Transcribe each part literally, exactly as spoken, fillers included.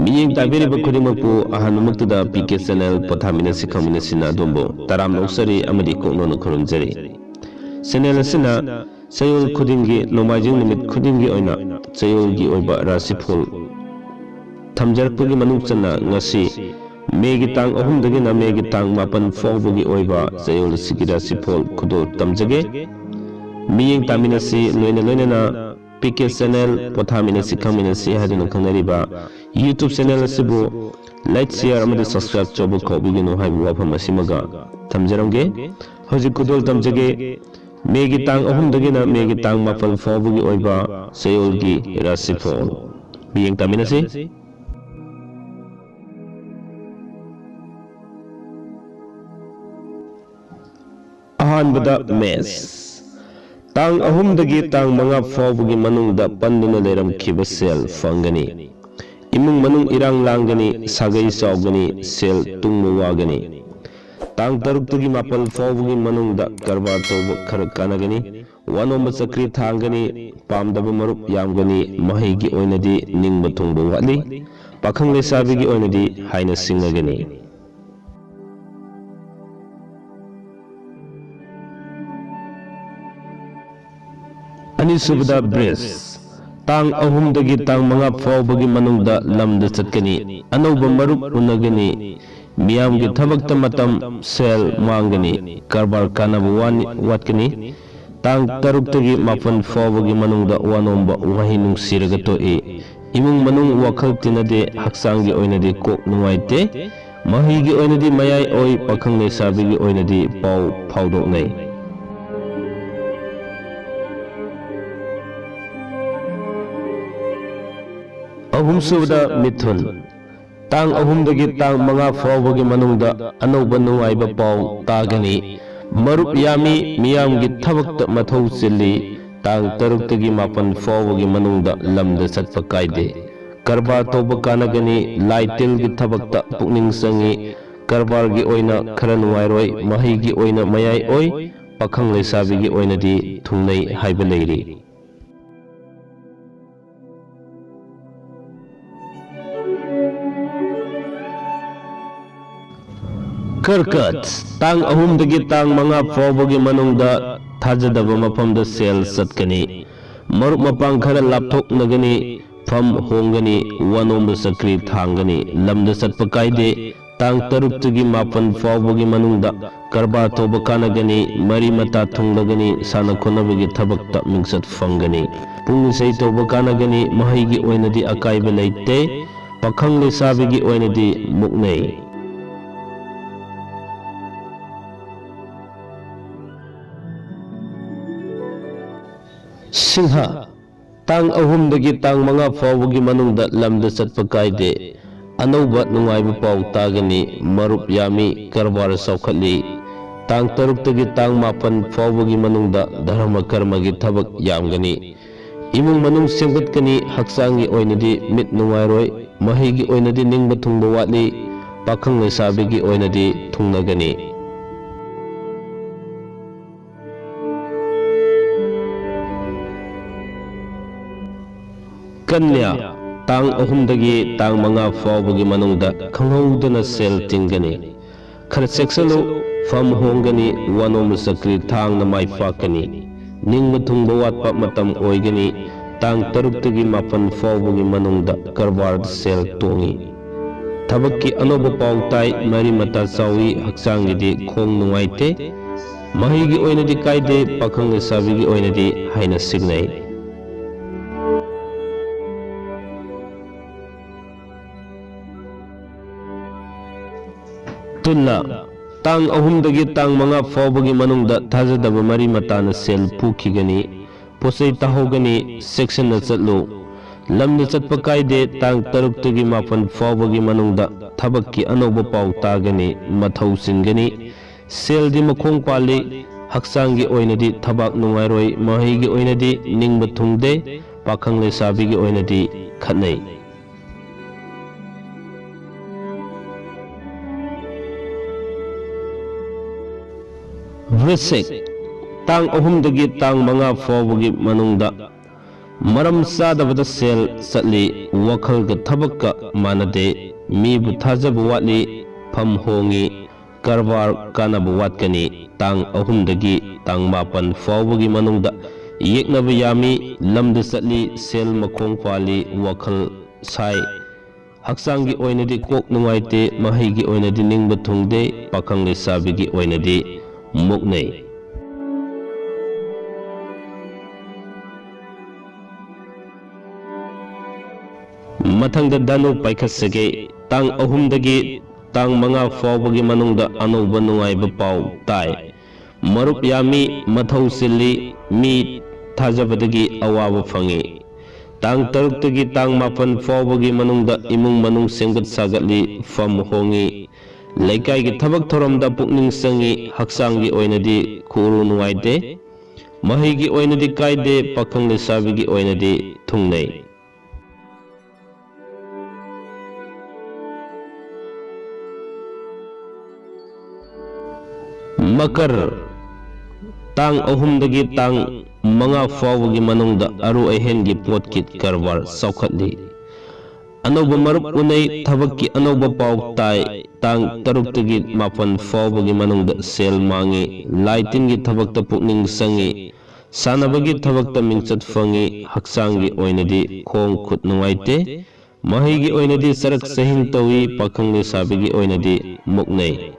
ꯃꯤꯠꯌꯦꯡ ꯇꯥꯕꯤꯔꯤꯕ ꯈꯨꯗꯤꯡꯃꯛꯄꯨ ꯑꯍꯥꯟꯕꯃꯛꯇꯗ P K channel ꯄꯣꯊꯥꯃꯤꯟꯅꯁꯤ ꯈꯪꯃꯤꯟꯅꯁꯤꯅ ꯑꯗꯣꯝꯕꯨ ꯇꯔꯥꯝꯅ ꯑꯣꯛꯆꯔꯤ ꯑꯃꯗꯤ ꯀꯣꯛꯅꯣꯟꯅ ꯈꯨꯔꯨꯝꯖꯔꯤ꯫ ꯆꯦꯅꯦꯜ ꯑꯁꯤꯅ ꯆꯌꯣꯜ ꯈꯨꯗꯤꯡꯒꯤ, ꯅꯣꯡꯃꯥꯏꯖꯤꯡ ꯅꯨꯃꯤꯠ ꯈꯨꯗꯤꯡꯒꯤ ꯑꯣꯏꯅ ꯆꯌꯣꯜꯒꯤ ꯑꯣꯏꯕ ꯔꯥꯁꯤꯐꯣꯜ ꯊꯝꯖꯔꯛꯄꯒꯤ ꯃꯅꯨꯡ ꯆꯟꯅ ꯉꯁꯤ ꯃꯦꯒꯤ ꯇꯥꯡ ꯑꯍꯨꯝꯗꯒꯤꯅ ꯃꯦꯒꯤ ꯇꯥꯡ ꯃꯥꯄꯟ ꯐꯥꯎꯕꯒꯤ ꯑꯣꯏꯕ ꯆꯌꯣꯜ ꯑꯁꯤꯒꯤ ꯔꯥꯁꯤꯐꯣꯜ ꯈꯨꯗꯣꯜ ꯇꯝꯖꯒꯦ꯫ ꯃꯤꯠꯌꯦꯡ ꯇꯥꯃꯤꯟꯅꯁꯤ, ꯂꯣꯏꯅ ꯂꯣꯏꯅꯅ ꯄꯤ ꯀꯦ ꯆꯦꯅꯦꯜ ꯄꯣꯊꯥꯃꯤꯟꯅꯁꯤ ꯈꯪꯃꯤꯟꯅꯁꯤ ꯍꯥꯏꯗꯨꯅ ꯈꯪꯅꯔꯤꯕ YouTube ꯆꯦꯅꯦꯜ ꯑꯁꯤꯕꯨ like, share ꯑꯃꯗꯤ subscribe ꯇꯧꯕ ꯀꯥꯎꯕꯤꯒꯅꯨ ꯍꯥꯏꯕ ꯋꯥꯐꯝ ꯑꯁꯤꯃꯒ ꯊꯝꯖꯔꯝꯒꯦ꯫ ꯍꯧꯖꯤꯛ ꯈꯨꯗꯣꯜ ꯇꯝꯖꯒꯦ꯫ ꯃꯦꯒꯤ ꯇꯥꯡ ꯑꯍꯨꯝꯗꯒꯤꯅ ꯃꯦꯒꯤ ꯇꯥꯡ ꯃꯥꯄꯟ ꯐꯥꯎꯕꯒꯤ ꯑꯣꯏꯕ ꯆꯌꯣꯜꯒꯤ ꯔꯥꯁꯤꯐꯣꯜ ꯃꯤꯠꯌꯦꯡ ꯇꯥꯃꯤꯟꯅꯁꯤ꯫ ꯑꯍꯥꯟꯕꯗ ꯃꯦꯁ꯫ ꯇꯥꯡ ꯑꯍꯨꯝꯗꯒꯤ ꯇꯥꯡ ꯃꯉꯥ ꯐꯥꯎꯕꯒꯤ ꯃꯅꯨꯡꯗ ꯄꯟꯗꯨꯅ ꯂꯩꯔꯝꯈꯤꯕ ꯁꯦꯜ ꯐꯪꯒꯅꯤ꯫ ꯏꯃꯨꯡ ꯃꯅꯨꯡ ꯏꯔꯥꯡ ꯂꯥꯡꯒꯅꯤ, ꯁꯥꯒꯩ ꯆꯥꯎꯒꯅꯤ, ꯁꯦꯜ ꯇꯨꯡꯕ ꯋꯥꯒꯅꯤ꯫ ꯇꯥꯡ ꯇꯔꯨꯛꯇꯒꯤ ꯃꯥꯄꯟ ꯐꯥꯎꯕꯒꯤ ꯃꯅꯨꯡꯗ ꯀꯔꯕꯥꯔ ꯇꯧꯕ ꯈꯔ ꯀꯥꯟꯅꯒꯅꯤ꯫ ꯋꯥꯅꯣꯝꯕ ꯆꯀ꯭ꯔꯤ ꯊꯥꯡꯒꯅꯤ, ꯄꯥꯝꯗꯕ ꯃꯔꯨꯞ ꯌꯥꯝꯒꯅꯤ, ꯃꯍꯩꯒꯤ ꯑꯣꯏꯅꯗꯤ ꯅꯤꯡꯕ ꯊꯨꯡꯕ ꯋꯥꯠꯂꯤ, ꯄꯥꯈꯪ ꯂꯩꯁꯥꯕꯤꯒꯤ ꯑꯣꯏꯅꯗꯤ ꯍꯥꯏꯅ ꯁꯤꯡꯅꯒꯅꯤ꯫ ꯑꯅꯤꯁꯨꯕꯗ ꯕ꯭ꯔꯤꯖ, ꯇꯥꯡ ꯑꯍꯨꯝꯗꯒꯤ ꯇꯥꯡ ꯃꯉꯥ ꯐꯥꯎꯕꯒꯤ ꯃꯅꯨꯡꯗ ꯂꯝꯗ ꯆꯠꯀꯅꯤ, ꯑꯅꯧꯕ ꯃꯔꯨꯞ ꯎꯅꯒꯅꯤ, ꯃꯤꯌꯥꯝꯒꯤ ꯊꯕꯛꯇ ꯃꯇꯝ, ꯁꯦꯜ ꯃꯥꯡꯒꯅꯤ, ꯀꯔꯕꯥꯔ ꯀꯥꯟꯅꯕ ꯋꯥꯅꯤ-, ꯋꯥꯠꯀꯅꯤ꯫ ꯇꯥꯡ ꯇꯔꯨꯛꯇꯒꯤ ꯃꯥꯄꯟ ꯐꯥꯎꯕꯒꯤ ꯃꯅꯨꯡꯗ ꯋꯥꯅꯣꯝꯕ ꯋꯥꯍꯩ ꯅꯨꯡꯁꯤꯔꯒ ꯇꯣꯛꯏ꯫ ꯏꯃꯨꯡ ꯃꯅꯨꯡ ꯋꯥꯈꯜ ꯇꯤꯟꯅꯗꯦ, ꯍꯛꯆꯥꯡꯒꯤ ꯑꯣꯏꯅꯗꯤ ꯀꯣꯛ ꯅꯨꯡꯉꯥꯏꯇꯦ꯫ ꯃꯍꯩꯒꯤ ꯑꯣꯏꯅꯗꯤ ꯃꯌꯥꯏ ꯑꯣꯏ, ꯄꯥꯈꯪ ꯂꯩꯁꯥꯕꯤꯒꯤ ꯑꯣꯏꯅꯗꯤ ꯄꯥꯎ ꯐꯥꯎꯗꯣꯛꯅꯩ꯫ ꯑꯍꯨꯝꯁꯨꯕꯗ ꯃꯤꯊꯨꯟ꯫ ꯇꯥꯡ ꯑꯍꯨꯝꯗꯒꯤ ꯇꯥꯡ ꯃꯉꯥ ꯐꯥꯎꯕꯒꯤ ꯃꯅꯨꯡꯗ ꯑꯅꯧꯕ ꯅꯨꯡꯉꯥꯏꯕ ꯄꯥꯎ ꯇꯥꯒꯅꯤ꯫ ꯃꯔꯨꯞ ꯌꯥꯝꯃꯤ, ꯃꯤꯌꯥꯝꯒꯤ ꯊꯕꯛꯇ ꯃꯊꯧ ꯆꯤꯜꯂꯤ꯫ ꯇꯥꯡ ꯇꯔꯨꯛꯇꯒꯤ ꯃꯥꯄꯟ ꯐꯥꯎꯕꯒꯤ ꯃꯅꯨꯡꯗ ꯂꯝꯗ ꯆꯠꯄ ꯀꯥꯏꯗꯦ꯫ ꯀꯔꯕꯥꯔ ꯇꯧꯕ ꯀꯥꯟꯅꯒꯅꯤ, ꯂꯥꯏ ꯇꯤꯜꯒꯤ ꯊꯕꯛꯇ ꯄꯨꯛꯅꯤꯡ ꯆꯪꯉꯤ꯫ ꯀꯔꯕꯥꯔꯒꯤ ꯑꯣꯏꯅ ꯈꯔ ꯅꯨꯡꯉꯥꯏꯔꯣꯏ, ꯃꯍꯩꯒꯤ ꯑꯣꯏꯅ ꯃꯌꯥꯏ ꯑꯣꯏ, ꯄꯥꯈꯪ ꯂꯩꯁꯥꯕꯤꯒꯤ ꯑꯣꯏꯅꯗꯤ ꯊꯨꯡꯅꯩ ꯍꯥꯏꯕ ꯂꯩꯔꯤ꯫ ꯀꯔꯀꯠ, ꯇꯥꯡ ꯑꯍꯨꯝꯗꯒꯤ ꯇꯥꯡ ꯃꯉꯥ ꯐꯥꯎꯕꯒꯤ ꯃꯅꯨꯡꯗ ꯊꯥꯖꯗꯕ ꯃꯐꯝꯗ ꯁꯦꯜ ꯆꯠꯀꯅꯤ꯫ ꯃꯔꯨꯞ ꯃꯄꯥꯡ ꯈꯔ ꯂꯥꯞꯊꯣꯛꯅꯒꯅꯤ, ꯐꯝ ꯍꯣꯡꯒꯅꯤ, ꯋꯥꯅꯣꯝꯕ ꯆꯀ꯭ꯔꯤ ꯊꯥꯡꯒꯅꯤ꯫ ꯂꯝꯗ ꯆꯠꯄ ꯀꯥꯏꯗꯦ꯫ ꯇꯥꯡ ꯇꯔꯨꯛꯇꯒꯤ ꯃꯥꯄꯟ ꯐꯥꯎꯕꯒꯤ ꯃꯅꯨꯡꯗ ꯀꯔꯕꯥꯔ ꯇꯧꯕ ꯀꯥꯟꯅꯒꯅꯤ, ꯃꯔꯤ ꯃꯇꯥ ꯊꯨꯡꯂꯒꯅꯤ, ꯁꯥꯟꯅ ꯈꯣꯠꯅꯕꯒꯤ ꯊꯕꯛꯇ ꯃꯤꯡꯆꯠ ꯐꯪꯒꯅꯤ꯫ ꯄꯨꯡ ꯏꯁꯩ ꯇꯧꯕ ꯀꯥꯟꯅꯒꯅꯤ, ꯃꯍꯩꯒꯤ ꯑꯣꯏꯅꯗꯤ ꯑꯀꯥꯏꯕ ꯂꯩꯇꯦ꯫ ꯄꯥꯈꯪ ꯂꯩꯁꯥꯕꯤꯒꯤ ꯑꯣꯏꯅꯗꯤ ꯃꯨꯛꯅꯩ꯫ ꯁꯤꯡꯍ, ꯇꯥꯡ ꯑꯍꯨꯝꯗꯒꯤ ꯇꯥꯡ ꯃꯉꯥ ꯐꯥꯎꯕꯒꯤ ꯃꯅꯨꯡꯗ ꯂꯝꯗ ꯆꯠꯄ ꯀꯥꯏꯗꯦ꯫ ꯑꯅꯧꯕ ꯅꯨꯡꯉꯥꯏꯕ ꯄꯥꯎ ꯇꯥꯒꯅꯤ, ꯃꯔꯨꯞ ꯌꯥꯝꯃꯤ, ꯀꯔꯕꯥꯔ ꯆꯥꯎꯈꯠꯂꯤ꯫ ꯇꯥꯡ ꯇꯔꯨꯛꯇꯒꯤ ꯇꯥꯡ ꯃꯥꯄꯟ ꯐꯥꯎꯕꯒꯤ ꯃꯅꯨꯡꯗ ꯙꯔꯃ ꯀꯔꯃꯒꯤ ꯊꯕꯛ ꯌꯥꯝꯒꯅꯤ꯫ ꯏꯃꯨꯡ ꯃꯅꯨꯡ ꯁꯦꯝꯒꯠꯀꯅꯤ, ꯍꯛꯆꯥꯡꯒꯤ ꯑꯣꯏꯅꯗꯤ ꯃꯤꯠ ꯅꯨꯡꯉꯥꯏꯔꯣꯏ, ꯃꯍꯩꯒꯤ ꯑꯣꯏꯅꯗꯤ ꯅꯤꯡꯕ ꯊꯨꯡꯕ ꯋꯥꯠꯂꯤ, ꯄꯥꯈꯪ ꯂꯩꯁꯥꯕꯤꯒꯤ ꯑꯣꯏꯅꯗꯤ ꯊꯨꯡꯅꯒꯅꯤ꯫ ꯀꯟꯌꯥ, ꯇꯥꯡ ꯑꯍꯨꯝꯗꯒꯤ ꯇꯥꯡ ꯃꯉꯥ ꯐꯥꯎꯕꯒꯤ ꯃꯅꯨꯡꯗ ꯈꯪꯍꯧꯗꯅ ꯁꯦꯜ ꯇꯤꯡꯒꯅꯤ꯫ ꯈꯔ ꯆꯦꯛꯁꯤꯜꯂꯨ, ꯐꯝ ꯍꯣꯡꯒꯅꯤ, ꯋꯥꯅꯣꯝꯕ ꯆꯀ꯭ꯔꯤ ꯊꯥꯡꯅ ꯃꯥꯏ ꯄꯥꯛꯀꯅꯤ꯫ ꯅꯤꯡꯕ ꯊꯨꯡꯕ ꯋꯥꯠꯄ ꯃꯇꯝ ꯑꯣꯏꯒꯅꯤ꯫ ꯇꯥꯡ ꯇꯔꯨꯛꯇꯒꯤ ꯃꯥꯄꯟ ꯐꯥꯎꯕꯒꯤ ꯃꯅꯨꯡꯗ ꯀꯔꯕꯥꯔꯗ ꯁꯦꯜ ꯇꯣꯡꯏ꯫ ꯊꯕꯛꯀꯤ ꯑꯅꯧꯕ ꯄꯥꯎ ꯇꯥꯏ, ꯃꯔꯤ ꯃꯇꯥ ꯆꯥꯎꯏ, ꯍꯛꯆꯥꯡꯒꯤꯗꯤ ꯈꯣꯡ ꯅꯨꯡꯉꯥꯏꯇꯦ꯫ ꯃꯍꯩꯒꯤ ꯑꯣꯏꯅꯗꯤ ꯀꯥꯏꯗꯦ, ꯄꯥꯈꯪ ꯂꯩꯁꯥꯕꯤꯒꯤ ꯑꯣꯏꯅꯗꯤ ꯍꯥꯏꯅ ꯁꯤꯡꯅꯩ꯫ ꯇꯨꯂꯥ, ꯇꯥꯡ ꯑꯍꯨꯝꯗꯒꯤ ꯇꯥꯡ ꯃꯉꯥ ꯐꯥꯎꯕꯒꯤ ꯃꯅꯨꯡꯗ ꯊꯥꯖꯗꯕ ꯃꯔꯤ ꯃꯇꯥꯅ ꯁꯦꯜ ꯄꯨꯈꯤꯒꯅꯤ꯫ ꯄꯣꯠꯆꯩ ꯇꯥꯍꯧꯒꯅꯤ, ꯆꯦꯛꯁꯤꯟꯅ ꯆꯠꯂꯨ꯫ ꯂꯝꯗ ꯆꯠꯄ ꯀꯥꯏꯗꯦ, ꯇꯥꯡ ꯇꯔꯨꯛꯇꯒꯤ ꯃꯥꯄꯟ ꯐꯥꯎꯕꯒꯤ ꯃꯅꯨꯡꯗ ꯊꯕꯛꯀꯤ ꯑꯅꯧꯕ ꯄꯥꯎ ꯇꯥꯒꯅꯤ, ꯃꯊꯧ ꯆꯤꯟꯒꯅꯤ꯫ ꯁꯦꯜꯗꯤ ꯃꯈꯣꯡ ꯄꯥꯜꯂꯤ, ꯍꯛꯆꯥꯡꯒꯤ ꯑꯣꯏꯅꯗꯤ ꯊꯕꯥꯛ ꯅꯨꯡꯉꯥꯏꯔꯣꯏ, ꯃꯍꯩꯒꯤ ꯑꯣꯏꯅꯗꯤ ꯅꯤꯡꯕ ꯊꯨꯡꯗꯦ, ꯄꯥꯈꯪ ꯂꯩꯁꯥꯕꯤꯒꯤ ꯑꯣꯏꯅꯗꯤ ꯈꯠꯅꯩ꯫ ꯚ꯭ꯔꯤꯁꯤꯛ, ꯇꯥꯡ ꯑꯍꯨꯝꯗꯒꯤ ꯇꯥꯡ ꯃꯉꯥ ꯐꯥꯎꯕꯒꯤ ꯃꯅꯨꯡꯗ ꯃꯔꯝ ꯆꯥꯗꯕꯗ ꯁꯦꯜ ꯆꯠꯂꯤ, ꯋꯥꯈꯜꯒ ꯊꯕꯛꯀ ꯃꯥꯟꯅꯗꯦ, ꯃꯤꯕꯨ ꯊꯥꯖꯕ ꯋꯥꯠꯂꯤ, ꯐꯝ ꯍꯣꯡꯉꯤ, ꯀꯔꯕꯥꯔ ꯀꯥꯟꯅꯕ ꯋꯥꯠꯀꯅꯤ꯫ ꯇꯥꯡ ꯑꯍꯨꯝꯗꯒꯤ ꯇꯥꯡ ꯃꯥꯄꯟ ꯐꯥꯎꯕꯒꯤ ꯃꯅꯨꯡꯗ ꯌꯦꯛꯅꯕ ꯌꯥꯝꯃꯤ, ꯂꯝꯗ ꯆꯠꯂꯤ, ꯁꯦꯜ ꯃꯈꯣꯡ ꯄꯥꯜꯂꯤ, ꯋꯥꯈꯜ ꯁꯥꯏ꯫ ꯍꯛꯆꯥꯡꯒꯤ ꯑꯣꯏꯅꯗꯤ ꯀꯣꯛ ꯅꯨꯡꯉꯥꯏꯇꯦ, ꯃꯍꯩꯒꯤ ꯑꯣꯏꯅꯗꯤ ꯅꯤꯡꯕ ꯊꯨꯡꯗꯦ, ꯄꯥꯈꯪ ꯂꯩꯁꯥꯕꯤꯒꯤ ꯑꯣꯏꯅꯗꯤ ꯃꯨꯛꯅꯩ꯫ ꯃꯊꯪꯗ ꯙꯅꯨ ꯄꯥꯏꯈꯠꯆꯒꯦ꯫ ꯇꯥꯡ ꯑꯍꯨꯝꯗꯒꯤ ꯇꯥꯡ ꯃꯉꯥ ꯐꯥꯎꯕꯒꯤ ꯃꯅꯨꯡꯗ ꯑꯅꯧꯕ ꯅꯨꯡꯉꯥꯏꯕ ꯄꯥꯎ ꯇꯥꯏ꯫ ꯃꯔꯨꯞ ꯌꯥꯝꯃꯤ, ꯃꯊꯧ ꯆꯤꯜꯂꯤ, ꯃꯤ ꯊꯥꯖꯕꯗꯒꯤ ꯑꯋꯥꯕ ꯐꯪꯏ꯫ ꯇꯥꯡ ꯇꯔꯨꯛꯇꯒꯤ ꯇꯥꯡ ꯃꯥꯄꯟ ꯐꯥꯎꯕꯒꯤ ꯃꯅꯨꯡꯗ ꯏꯃꯨꯡ ꯃꯅꯨꯡ ꯁꯦꯝꯒꯠ ꯁꯥꯒꯠꯂꯤ, ꯐꯝ ꯍꯣꯡꯉꯤ꯫ ꯂꯩꯀꯥꯏꯒꯤ ꯊꯕꯛ ꯊꯧꯔꯝꯗ ꯄꯨꯛꯅꯤꯡ ꯆꯪꯏ, ꯍꯛꯆꯥꯡꯒꯤ ꯑꯣꯏꯅꯗꯤ ꯈꯨꯎꯔꯨ ꯅꯨꯡꯉꯥꯏꯇꯦ꯫ ꯃꯍꯩꯒꯤ ꯑꯣꯏꯅꯗꯤ ꯀꯥꯏꯗꯦ, ꯄꯥꯈꯪ ꯂꯩꯁꯥꯕꯤꯒꯤ ꯑꯣꯏꯅꯗꯤ ꯊꯨꯡꯅꯩ꯫ ꯃꯀꯔ, ꯇꯥꯡ ꯑꯍꯨꯝꯗꯒꯤ ꯇꯥꯡ ꯃꯉꯥ ꯐꯥꯎꯕꯒꯤ ꯃꯅꯨꯡꯗ ꯑꯔꯨ ꯑꯍꯦꯟꯒꯤ ꯄꯣꯠꯀꯤ ꯀꯔꯕꯥꯔ ꯆꯥꯎꯈꯠꯂꯤ꯫ ꯑꯅꯧꯕ ꯃꯔꯨꯞ ꯎꯅꯩ, ꯊꯕꯛꯀꯤ ꯑꯅꯧꯕ ꯄꯥꯎ ꯇꯥꯏ꯫ ꯇꯥꯡ ꯇꯔꯨꯛꯇꯒꯤ ꯃꯥꯄꯟ ꯐꯥꯎꯕꯒꯤ ꯃꯅꯨꯡꯗ ꯁꯦꯜ ꯃꯥꯡꯉꯤ, ꯂꯥꯏ ꯇꯤꯟꯒꯤ ꯊꯕꯛꯇ ꯄꯨꯛꯅꯤꯡ ꯆꯪꯉꯤ, ꯁꯥꯟꯅꯕꯒꯤ ꯊꯕꯛꯇ ꯃꯤꯡꯆꯠ ꯐꯪꯉꯤ, ꯍꯛꯆꯥꯡꯒꯤ ꯑꯣꯏꯅꯗꯤ ꯈꯣꯡ ꯈꯨꯠ ꯅꯨꯡꯉꯥꯏꯇꯦ, ꯃꯍꯩꯒꯤ ꯑꯣꯏꯅꯗꯤ ꯆꯔꯛ ꯆꯍꯤꯡ ꯇꯧꯏ, ꯄꯥꯈꯪ ꯂꯩꯁꯥꯕꯤꯒꯤ ꯑꯣꯏꯅꯗꯤ ꯃꯨꯛꯅꯩ꯫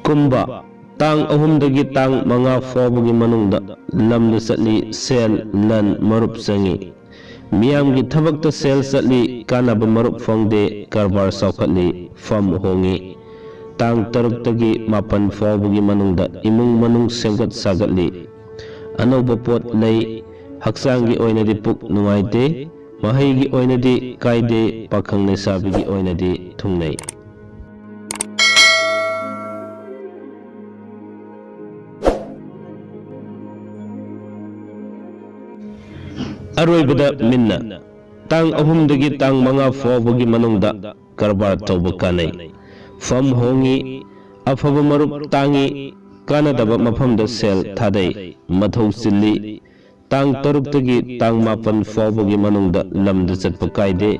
ꯀꯨꯝꯕ, ꯇꯥꯡ ꯑꯍꯨꯝꯗꯒꯤ ꯇꯥꯡ ꯃꯉꯥ ꯐꯥꯎꯕꯒꯤ ꯃꯅꯨꯡꯗ ꯂꯝꯗ ꯆꯠꯂꯤ, ꯁꯦꯜ, ꯂꯟ, ꯃꯔꯨꯞ ꯆꯪꯏ꯫ ꯃꯤꯌꯥꯝꯒꯤ ꯊꯕꯛꯇ ꯁꯦꯜ ꯆꯠꯂꯤ, ꯀꯥꯟꯅꯕ ꯃꯔꯨꯞ ꯐꯪꯗꯦ, ꯀꯔꯕꯥꯔ ꯆꯥꯎꯈꯠꯂꯤ, ꯐꯝ ꯍꯣꯡꯉꯤ꯫ ꯇꯥꯡ ꯇꯔꯨꯛꯇꯒꯤ ꯃꯥꯄꯟ ꯐꯥꯎꯕꯒꯤ ꯃꯅꯨꯡꯗ ꯏꯃꯨꯡ ꯃꯅꯨꯡ ꯁꯦꯝꯒꯠ ꯁꯥꯒꯠꯂꯤ꯫ ꯑꯅꯧꯕ ꯄꯣꯠ ꯂꯩ, ꯍꯛꯆꯥꯡꯒꯤ ꯑꯣꯏꯅꯗꯤ ꯄꯨꯛ ꯅꯨꯡꯉꯥꯏꯇꯦ, ꯃꯍꯩꯒꯤ ꯑꯣꯏꯅꯗꯤ ꯀꯥꯏꯗꯦ, ꯄꯥꯈꯪ ꯂꯩꯁꯥꯕꯤꯒꯤ ꯑꯣꯏꯅꯗꯤ ꯊꯨꯡꯅꯩ꯫ ꯑꯔꯣꯏꯕꯗ ꯃꯤꯟꯅ, ꯇꯥꯡ ꯑꯍꯨꯝꯗꯒꯤ ꯇꯥꯡ ꯃꯉꯥ ꯐꯥꯎꯕꯒꯤ ꯃꯅꯨꯡꯗ ꯀꯔꯕꯥꯔ ꯇꯧꯕ ꯀꯥꯟꯅꯩ꯫ ꯐꯝ ꯍꯣꯡꯉꯤ, ꯑꯐꯕ ꯃꯔꯨꯞ ꯇꯥꯡꯉꯤ, ꯀꯥꯟꯅꯗꯕ ꯃꯐꯝꯗ ꯁꯦꯜ ꯊꯥꯗꯩ, ꯃꯊꯧ ꯆꯤꯜꯂꯤ, ꯇꯥꯡ ꯇꯔꯨꯛꯇꯒꯤ ꯇꯥꯡ ꯃꯥꯄꯟ ꯐꯥꯎꯕꯒꯤ ꯃꯅꯨꯡꯗ ꯂꯝꯗ ꯆꯠꯄ ꯀꯥꯏꯗꯦ꯫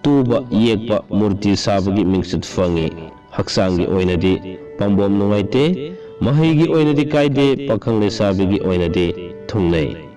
ꯇꯨꯕ, ꯌꯦꯛꯄ, ꯃꯨꯔꯇꯤ ꯁꯥꯕꯒꯤ ꯃꯤꯡꯆꯠ ꯐꯪꯉꯤ꯫ ꯍꯛꯆꯥꯡꯒꯤ ꯑꯣꯏꯅꯗꯤ ꯄꯥꯝꯕꯣꯝ ꯅꯨꯡꯉꯥꯏꯇꯦ꯫ ꯃꯍꯩꯒꯤ ꯑꯣꯏꯅꯗꯤ ꯀꯥꯏꯗꯦ, ꯄꯥꯈꯪ ꯂꯩꯁꯥꯕꯤꯒꯤ ꯑꯣꯏꯅꯗꯤ ꯊꯨꯡꯅꯩ꯫